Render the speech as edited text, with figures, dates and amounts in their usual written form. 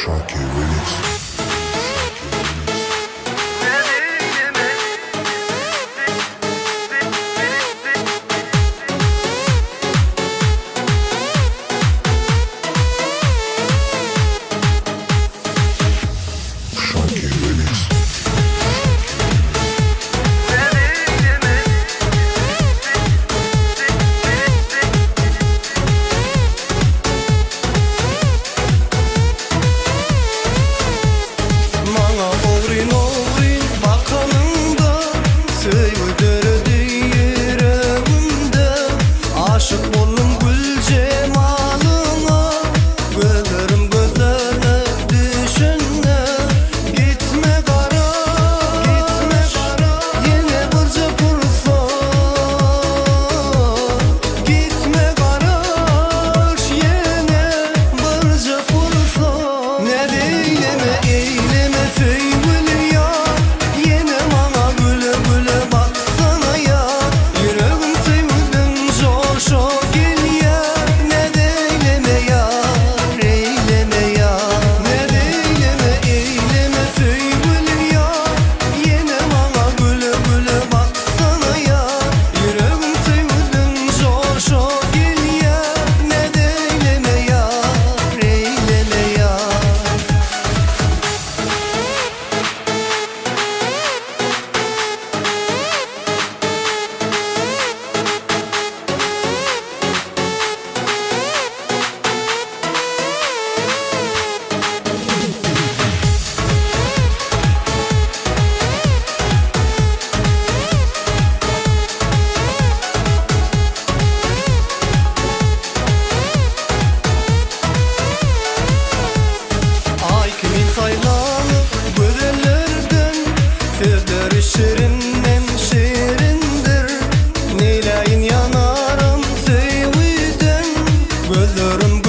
Şakir Remix. Şakir Remix. Maňa ogryn-ogryn bakanyňda, Söýgi döredi ýüregimde. Aşyk boldum gül jemalyňa, Gözlerim gözlerine düşünde. Gitme garaş, ýene birje pursat. Gitme garaş, ýene birje pursat. Näz eýleme, eýleme söýgüli ýar, Ýene maňa güle-güle baksana ýar. Ýüregim söýgüden joşa gelýär, Näz eýleme ýar, eýleme ýar. Näz eýleme, eýleme söýgüli ýar, Ýene maňa güle-güle baksana ýar. Ýüregim söýgüden joşa gelýär, Näz eýleme ýar, eýleme ýar. Aý kimin saýlanyp gözellerden, Sözleri şirinden şirindir. Neýläýin ýanaram söýgüden, Gözlerim.